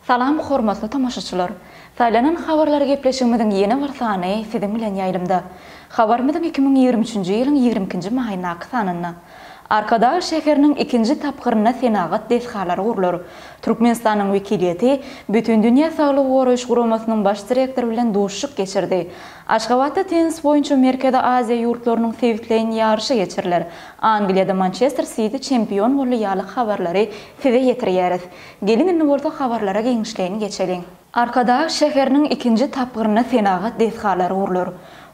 Salam hormatly tomaşaçylar! Saýlanan habarlar gepleşigimiziň ýene bir sany siziň bilen ýaýlymda. Habarymyzyň 2023-nji ýylyň 22-nji maýyndaky sanynda Arkadag şäheriniň ikinji tapgyrynda senagat desgalary gurlar. Türkmenistanyň wekiliýeti Bütindünýä Saglygy Goraýyş Guramasynyň Baş direktory bilen duşuşyk geçirdi. Aşgabatda tennis boýunça Merkezi Aziýa ýurtlarynyň sebitleýin ýaryşy geçiriler. Angliýada Mançester Siti çempion boldy ýaly habarlary size ýetirýäris. Geliň indi bolsa habarlara giňişleýin geçeliň. Arkadag şäheriniň ikinji tapgyrynda senagat desgalary gurlar.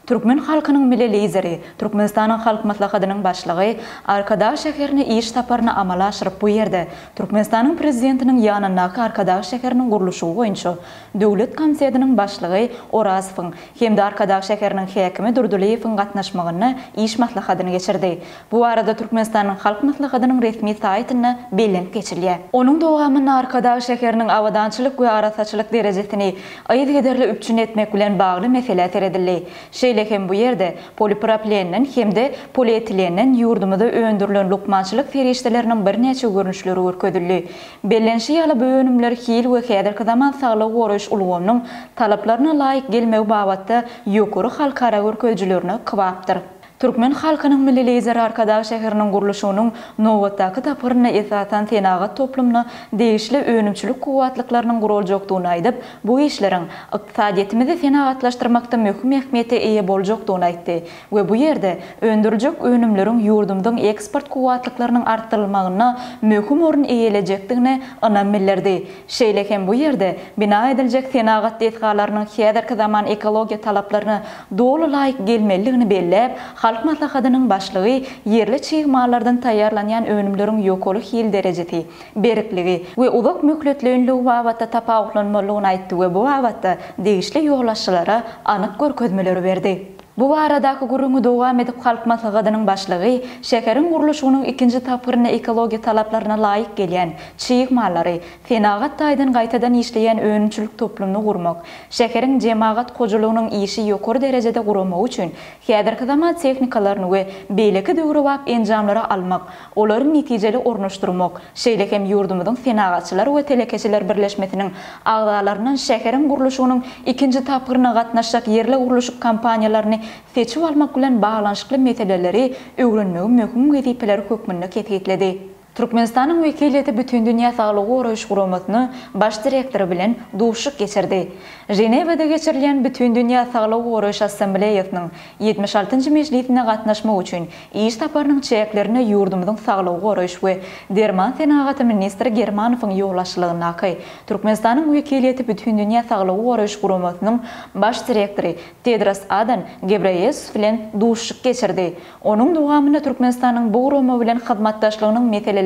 Türkmen halkynyň Milli Lideri, Türkmenistanyň Halk Maslahatynyň Başlygy Arkadag şäherine iş saparyny amala aşyryp bu ýerde Türkmenistanyň Prezidentiniň ýanyndaky Arkadag şäheriniň gurluşygy boýunça Döwlet komitetiniň başlygy Orazowyň hem-de Arkadag şäheriniň häkimi Durdylyýewiň gatnaşmagynda iş maslahatyny geçirdi. Bu barada Türkmenistanyň Halk Maslahatynyň resmi saýtynda bellenip geçilýär. Onuň dowamynda Arkadag şäheriniň abadançylyk we arassaçylyk derejesini yzygiderli üpjün etmek bilen bagly meselä seredildi. Şeýle hem bu ýerde polipropilenden hem-de polietilenden ýurdumyzda öndürilen lukmançylyk serişdeleriniň birnäçe görnüşleri görkezildi. Bellenişi ýaly, bu önümler hil we häzirki zaman saglygy goraýyş ulgamynyň talaplaryna laýyk gelmegi babatda ýokary halkara görkezijilerine kybapdyr. Türkmen halkynyň Milli Lideri Arkadag şäheriniň gurluşygynyň nobatdaky tapgyrynda esasan senagat toplumyna degişli önümçilik kuwwatlyklarynyň guraljakdygyny aýdyp, bu işleriň ykdysadyýetimizi senagatlaşdyrmakda möhüm ähmiýete eýe boljakdygyny aýtdy we bu ýerde öndüriljek önümleriň ýurdumyzyň eksport kuwwatlyklarynyň artdyrylmagynda möhüm orun eýelejekdigine ynam bildirdi. Şeýle hem bu ýerde bina ediljek senagat desgalarynyň häzirki zaman ekologiýa talaplaryna doly laýyk gelmelidigini belläp, Halk Maslahatynyň Başlygy ýerli çig mallardan taýýarlanýan önümleriň ýokary hil derejesi, berkligi we uzak möhletleýinligi babatda tapawutlanmalydygyny aýtdy we bu babatda degişli ýolbaşçylara anyk görkezmeleri berdi. Bu baradaky gürrüňi dowam edip Halk Maslahatynyň Başlygy şäheriň gurluşygynyň ikinji tapgyrynda ekologiýa talaplaryna laýyk gelýän çig mallary senagat taýdan gaýtadan işleýän önümçilik toplumyny gurmak, şäheriň jemagat hojalygynyň işi ýokary derejede guramagy üçin häzirki zaman tehnikalaryny we beýleki döwrebap enjamlary almak, olary netijeli ornaşdyrmak, şeýle hem ýurdumyzyň Senagatçylar we telekeçiler birleşmesiniň agzalaryndan şäheriň gurluşygynyň ikinji tapgyryna gatnaşjak ýerli gurluşyk kompaniýalaryny seçip almak bilen baglanyşykly meseleleri öwrenmegi möhüm wezipeler hökmünde kesgitledi. Türkmenistanyň wekiliýeti Bütindünýä Saglygy Goraýyş Guramasyny Baş direktory bilen duşuşyk geçirdi. Ženewada geçirilýän Bütindünýä Saglygy Goraýyş Assambleýasynyň 76-njy mejlisine gatnaşmak üçin iş saparynyň çäklerinde ýurdumyzyň saglygy goraýyş we derman senagaty ministri Germanowyň ýolbaşçylygyndaky Türkmenistanyň wekiliýeti Bütindünýä Saglygy Goraýyş Guramasynyň Baş direktory Tedros Adan Gebreýesus bilen duşuşyk geçirdi. Onuň dowamynda Türkmenistanyň bu gurama bilen hyzmatdaşlygynyň meseleleriniň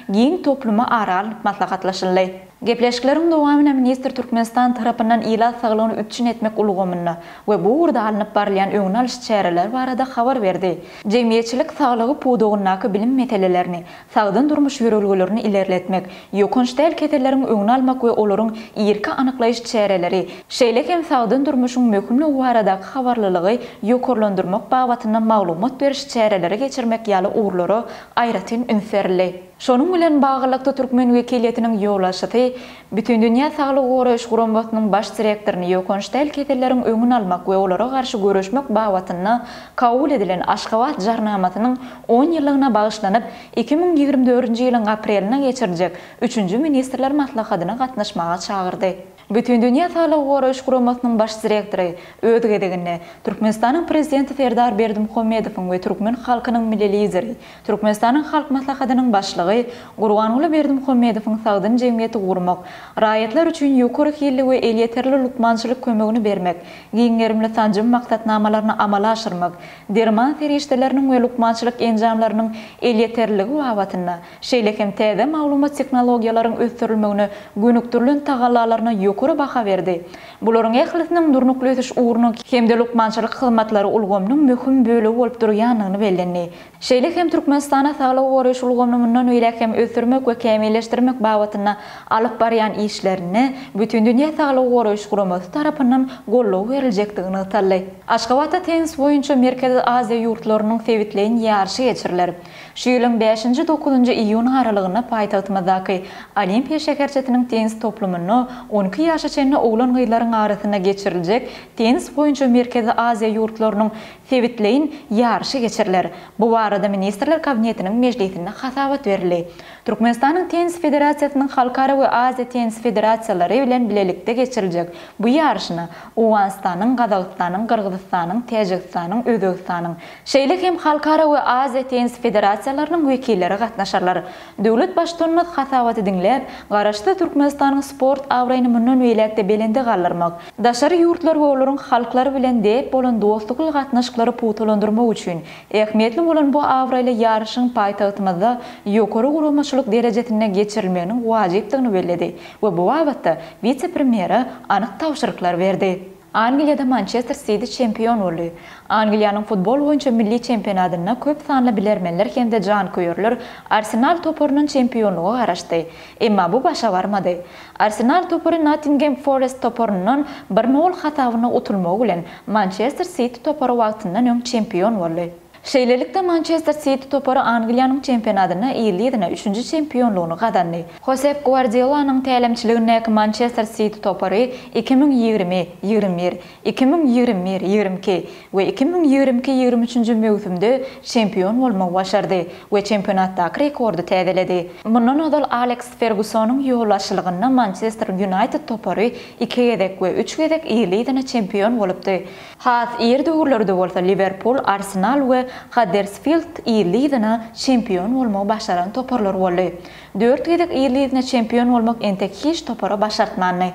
giň toplumy ara alnyp maslahatlaşyldy. Gepleşikleriň dowamynda ministr Türkmenistan tarapyndan ilat saglygyny üpjün etmek ulgamynda we bu ugurda alnyp barylýan öňüni alyş çäreler barada habar berdi. Jemgyýetçilik saglygy pudagyndaky bilim meselelerini, sagdyn durmuş ýörelgelerini ilerletmek, ýokanç däl keselleriň öňüni almak we olaryň irki anyklaýyş çäreleri, şeýle hem sagdyn durmuşyň möhümligi baradaky habarlylygy ýokarlandyrmak babatynda maglumat beriş çäreleri geçirmek ýaly ugurlara aýratyn üns berildi. Şonuň bilen baglylykda türkmen wekiliýetiniň ýolbaşçysy Bütindünýä Saglygy Goraýyş Guramasynyň Baş direktoryny ýokanç däl keselleriň öňüni almak we olara garşy göreşmek babatynda kabul edilen Aşgabat Jarnamasynyň on ýyllygyna bagyşlanyp, 2024-nji ýylyň aprelinde geçiriljek üçünji ministrler maslahatyna gatnaşmaga çagyrdy. Bütindünýä Saglygy Goraýyş Guramasynyň Baş direktory, öz gezeginde, Türkmenistanyň Prezidenti Serdar Berdimuhamedowyň we türkmen halkynyň Milli Lideri, Türkmenistanyň Halk Maslahatynyň Başlygy Gurbanguly Berdimuhamedowyň sagdyn jemgyýeti gurmak, raýatlar üçin ýokary hilli we elýeterli lukmançylyk kömegini bermek, giň gerimli sanjym maksatnamalaryny amala aşyrmak, derman serişdeleriniň we lukmançylyk enjamlarynyň elýeterliligi babatynda, şeýle hem täze maglumat tehnologiýalaryň ösdürilmegine gönükdirilen tagallalaryna ýokary baha berdi. Bularyň ählisiniň durnukly ösüş ugrunyň hem-de lukmançylyk hyzmatlary ulgamynyň möhüm bölegi bolup durýandygyny bellendi. Şeýle hem Türkmenistana saglygy goraýyş ulgamyny mundan beýläk hem ösdürmek we kämilleşdirmek babatynda alyp barýan işlerinde Bütindünýä Saglygy Goraýyş Guramasy tarapyndan goldaw beriljekdigi nygtaldy. Aşgabatda tennis boýunça Merkezi Aziýa ýurtlarynyň sebitleýin ýaryşy geçiriler. Şu ýylyň bäşinji-dokuzynjy iýun aralygynda paýtagtymyzdaky Olimpiýa şäherçesiniň tennis toplumynda 12 ýaşa çenli oglan-gyzlaryň arasynda geçiriljek tennis boýunça Merkezi Aziýa ýurtlarynyň sebitleýin ýaryşy geçiriler. Bu barada Ministrler Kabinetiniň mejlisinde hasabat berildi. Türkmenistanyň Tennis federasiýasynyň Halkara we Aziýa tennis federasiýalary bilen bilelikde geçiriljek bu ýaryşyna Owganystanyň, Gazagystanyň, Gyrgyzystanyň, Täjigistanyň, Özbegistanyň, şeýle hem Halkara we Aziýa tennis federasiýalarynyň wekilleri gatnaşarlar. Döwlet Baştutanymyz hasabaty diňläp, Garaşsyz Türkmenistanyň sport abraýyny mundan beýläk-de belende galdyrmak, daşary ýurtlar we olaryň halklary bilen däp bolan dostlukly gatnaşyklary pugtalandyrmak üçin ähmiýetli bolan bu abraýly ýaryşyň paýtagtymyzda ýokary guramaçylyk derejesinde geçirilmeginiň wajypdygyny belledi we bu babatda wise-premýere anyk tabşyryklar berdi. Angliýada Mançester Siti çempion boldy. Angliýanyň futbol boýunça milli çempionatynda köp sanly bilermenler hem-de janköýerler Arsenal toparyndan çempionlyga garaşdy. Emma bu başa barmady. Arsenal topary Nottingem Forest toparyndan bir nol hasabynda utulmagy bilen Mançester Siti topary wagtyndan öň çempion boldy. Şeýlelikde, Mançester Siti topary Angliýanyň çempionatynda yzly-yzyna üçünji çempionlygyny gazandy. Hosep Guardiolanyň tälimçiligindäki Mançester Siti topary 2020, 21, 2021, 22 we 2022, 23-nji möwsümde çempion bolmagy başardy we çempionatdaky rekordy täzeledi. Mundan ozal Aleks Fergusonyň ýolbaşçylygynda Mançester Ýunaýted topary iki gezek we üç gezek yzly-yzyna çempion bolupdy. Has ir döwürlerde bolsa Liwerpul, Arsenal we Haddersfild yzly-yzyna çempion bolmagy başaran toparlar boldy. Dört gezek yzly-yzyna çempion bolmak entek hiç topara başartmandy.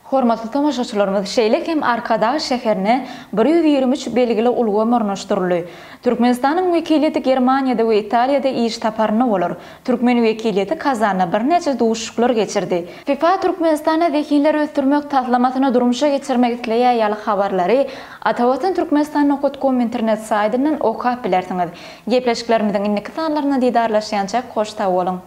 Hormatly tomaşaçylarymyz, şeýle hem Arkadag şäherine 123 belgili ulgam ornaşdyryldy. Türkmenistanyň wekiliýeti Germaniýada we Italiýada iş saparynda bolar. Türkmen wekiliýeti Kazanda birnäçe duşuşyklar geçirdi. FIFA Türkmenistanda zehinleri ösdürmek taslamasyny durmuşa geçirmek isleýär ýaly habarlary Atavatan Türkmenistan nokat kom internet saýdyndan okap bilersiňiz. Gepleşiklerimiziň indiki sanlarynda didarlaşýançak hoş sag boluň!